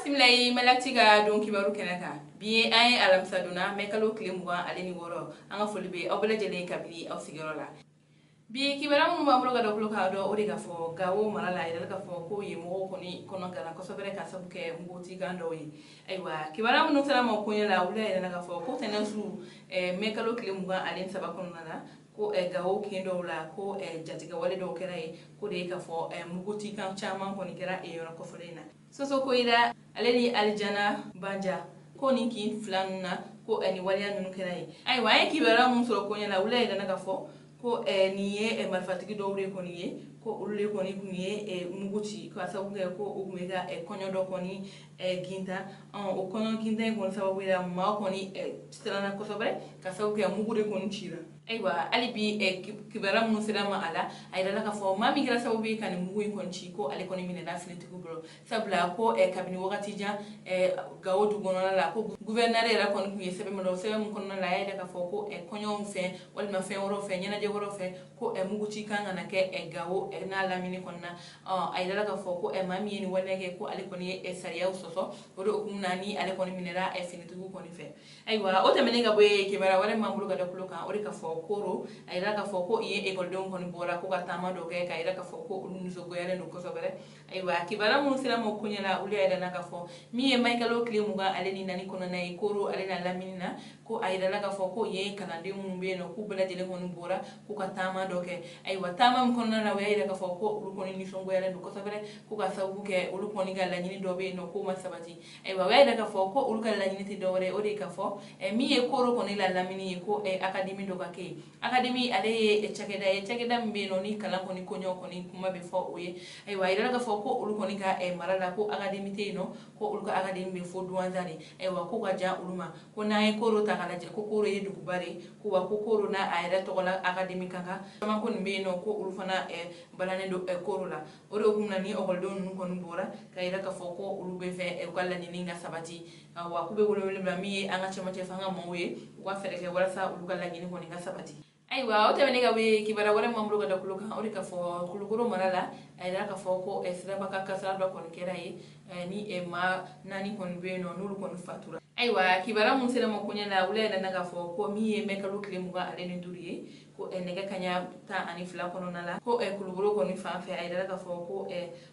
Bisimila i Malactu ka don kibaru kɛnɛ kan. Bi ye an ye alamisa donna, mɛ kalo tile 26. An ka foli bɛ aw bɛɛ lajɛlen kabini aw sigiyɔrɔ la. Bi kibaruya minnu b'an bolo ka da tulo k'a dɔn, o de ka fɔ Gawo mara la, a yɛrɛ ka fɔ ko yen mɔgɔw kɔni kɔnɔ gana kosɛbɛ ka sabu kɛ mugutikan dɔw ye. Ayiwa, kibaruya minnu sera ma koɲɛ la, olu y'a yira k'a fɔ ko tɛnɛn su, mɛ kalo tile 23 kɔnɔna la, ko Gawo kin dɔw la, ko jatigɛwale dɔw kɛra yen, ko de ye k'a fɔ mugutikan caman kɔni kɛra yen yɔrɔ kɔfɔlen na. Soso Koyira ale ni Alijana Banja, ko nin kin fila ninnu na, ko nin waleya ninnu kɛra yen. Ayiwa, an ye kibaruya mun sɔrɔ koɲɛ la, olu y'a yira k'a fɔ ko nin ye marifatigi dɔw de kɔni ye, ko olu de kɔni tun ye mugu ci ka sababu kɛ ko u tun bɛ ka kɔɲɔ dɔ kɔni gintan. O kɔɲɔ gintan in kɔni sababu la, maa kɔni siranna kosɛbɛ ka sababu kɛ mugu de kɔni cira. Ayiwa, hali bi kibaruya minnu sera ma a la, a yirala k'a fɔ maa min kɛra sababu ye ka nin mugu in kɔni ci, ko ale kɔni minɛna finitigiw bolo, sabula ko kabini wagati jan, Gawo du kɔnɔna la, ko gouverneur yɛrɛ kɔni tun ye sɛbɛn min dɔn, sɛbɛn min kɔnɔna la, a y'a yira k'a fɔ ko kɔɲɔw fɛ walima fɛn wɛrɛw fɛ, ɲɛnajɛ wɛrɛw fɛ, ko muguci kan kana kɛ Gawo n'a lamini kɔnɔna. A yirala k'a fɔ ko maa min ye nin waleya kɛ, ko ale kɔni ye sariyaw sɔsɔ. O de hukumu na ni ale kɔni minɛra finitigiw kɔni fɛ. Ayiwa, o tɛmɛnen ka bɔ yen, kibaruya wɛrɛ m'an bolo ka da tulo kan, o de ka fɔ Koro, a yira k'a fɔ ko yen ekɔlidenw kɔni bɔra ko ka taama dɔ kɛ ka yira k'a fɔ ko olu nisɔngoyalen don kosɛbɛ. Ayiwa, kibaruya minnu sera ma koɲɛ la, olu y'a yira k'a fɔ min ye mai kalo tile 24 kɔnɔna ye, Koro ale n'a lamini na, ko a yirala k'a fɔ ko yen kalanden minnu bɛ yen nɔ, k'u bɛɛ lajɛlen kɔni bɔra k'u ka taama dɔ kɛ. Ayiwa, taama min kɔnɔna la, o y'a yira k'a fɔ ko olu kɔni nisɔngoyalen don kosɛbɛ, ko ka sababu kɛ olu kɔni ka laɲini dɔ bɛ yen nɔ k'o ma sabati. Ayiwa, o y'a yira k'a fɔ ko olu ka laɲini tɛ dɔwɛrɛ ye, o de ye k'a fɔ min ye Koro kɔni la lamini ye, ko académie dɔ ka kɛ yen. Académie ale ye cakɛda ye, cakɛda min bɛ yen nɔ ni kalan kɔni koɲɛw kɔni kuma bɛ fɔ o ye. Ayiwa, a yirala k'a fɔ ko olu kɔni ka mara la, ko académie tɛ yen nɔ, ko olu ka académie bɛ fo Duwanza de. Ayiwa, ko ka jan olu ma, ko n'an ye Koro ta k'a lajɛ, ko Koro ye duguba de ye, ko wa ko Koro n'a a yɛrɛ tɔgɔ la académie ka kan caman ko nin bɛ yen nɔ, ko olu fana balannen don Koro la. O de hukumu na ni ekɔlidenw ninnu kɔni bɔra ka yira k'a fɔ ko olu bɛ fɛ u ka laɲini ka sabati. Wa k'u bɛ welewele bila min ye an ka cɛmancɛ fanga maaw ye, u ka fɛɛrɛ kɛ walasa olu ka laɲini kɔni ka sabati. Ayiwa, o tɛmɛnen ka bɔ yen, kibaruya wɛrɛ m'an bolo ka da tulo kan, o de ka fɔ Kulukoro mara la, a yira k'a fɔ ko siraba ka kasara dɔ kɔni kɛra yen, ni maa naani kɔni bɛ yen nɔ n'olu kɔni fatura. Ayiwa, kibaruya mun sera ma koɲɛ la, olu yɛrɛ k'a fɔ ko min ye mɛ kalo tile 25 ye, ko nɛgɛ kaɲa 12 kɔnɔna la, ko Kulukoro kɔni fan fɛ, a yira k'a fɔ ko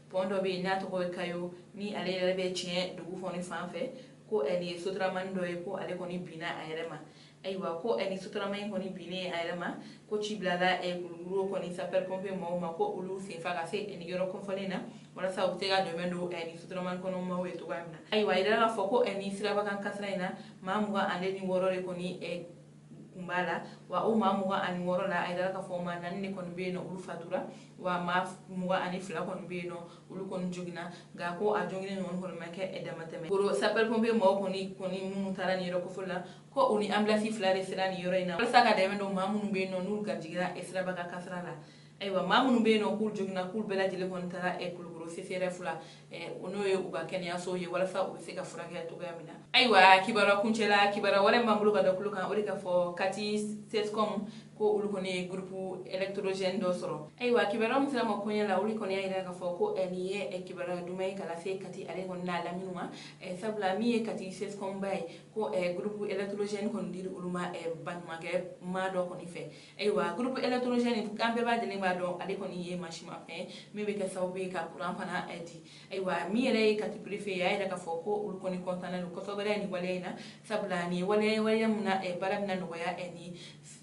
pont dɔ bɛ yen n'a tɔgɔ ye Kayo, ni ale yɛrɛ bɛ tiɲɛ dugu kɔni fan fɛ, ko nin ye sotaramani dɔ ye, ko ale kɔni binna a yɛrɛ ma. Ayiwa, ko ni sotarama in kɔni binnen a yɛrɛ ma, ko ci bilala Kulukoro kɔni sapeur pompier maaw ma, ko olu senfa ka se nin yɔrɔ kɔfɔlen na walasa u bɛ se ka dɛmɛ don ni sotaramani kɔnɔ maaw ye cogoya min na. Ayiwa, a yirala k'a fɔ ko ni sirabakan kasara in na, maa 26 de kɔni kun b'a la. Wa o maa 26 la, a yirala k'a fɔ maa naani de kɔni bɛ yen nɔ, olu fatura, wa maa 22 kɔni bɛ yen nɔ, olu kɔni joginna. Nka ko a joginnen ninnu kɔni ma kɛ damatɛmɛ. Koro sapeur pompier maaw kɔni minnu taara nin yɔrɔ kofɔ la, ko u ni ambulance fila de sera nin yɔrɔ in na walasa ka dɛmɛ don maa minnu bɛ yen nɔ n'u garijɛgɛra siraba ka kasara la. Ayiwa, maa minnu bɛ yen nɔ k'u joginna, k'u bɛɛ lajɛlen kɔni taara Kulukoro CSRéf la, n'o ye u ka kɛnɛyaso ye, walasa u bɛ se ka furakɛ cogoya min na. Ayiwa, kibaruya kuncɛ la, kibaruya wɛrɛ b'an bolo ka da tulo kan, o de ka fɔ Kati CSCOM, ko olu kɔni ye groupe électrogène dɔ sɔrɔ. Ayiwa, kibaruya min sera ma koɲɛ la, olu kɔni y'a yira k'a fɔ ko nin ye kibaruya duman ye ka lase Kati ale kɔni n'a lamini ma, sabula min ye Kati CSCOM ba ye, ko groupe électrogène kɔni dira olu ma baɲumankɛ maa dɔ kɔni fɛ. Ayiwa, groupe électrogène, an bɛɛ b'a lajɛlen b'a dɔn, ale kɔni ye mansinmafɛn min bɛ kɛ sababu ye ka courant fana di. Ayiwa, min yɛrɛ ye Kati préfet ye, a y'a yira k'a fɔ ko olu kɔni content don kosɛbɛ nin waleya in na, sabula nin ye waleya ye, waleya min na baara bɛna nɔgɔya ni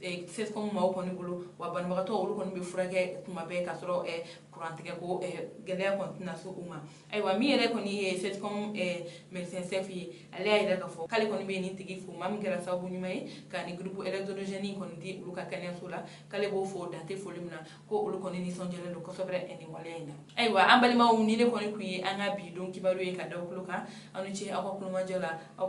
CSCOM maaw kɔni bolo, wa banabagatɔ olu kɔni bɛ furakɛ tuma bɛɛ k'a sɔrɔ kurantigɛ ko gɛlɛya kɔni tɛna se u ma. Ayiwa, min yɛrɛ kɔni ye CSCOM médecin chef ye, ale y'a yira k'a fɔ k'ale kɔni bɛ nin tigi fo, maa min kɛra sababu ɲuman ye ka nin groupe électrogène kɔni di olu ka kɛnɛyaso la, k'ale b'o fo dan tɛ foli min na, ko olu kɔni nisɔndiyalen don kosɛbɛ nin waleya in na. Ayiwa, an balimaw, ni ne kɔni tun ye an ka bi don kibaru ye ka da tulo kan. Aw ni ce aw ka kulomajɔ la aw.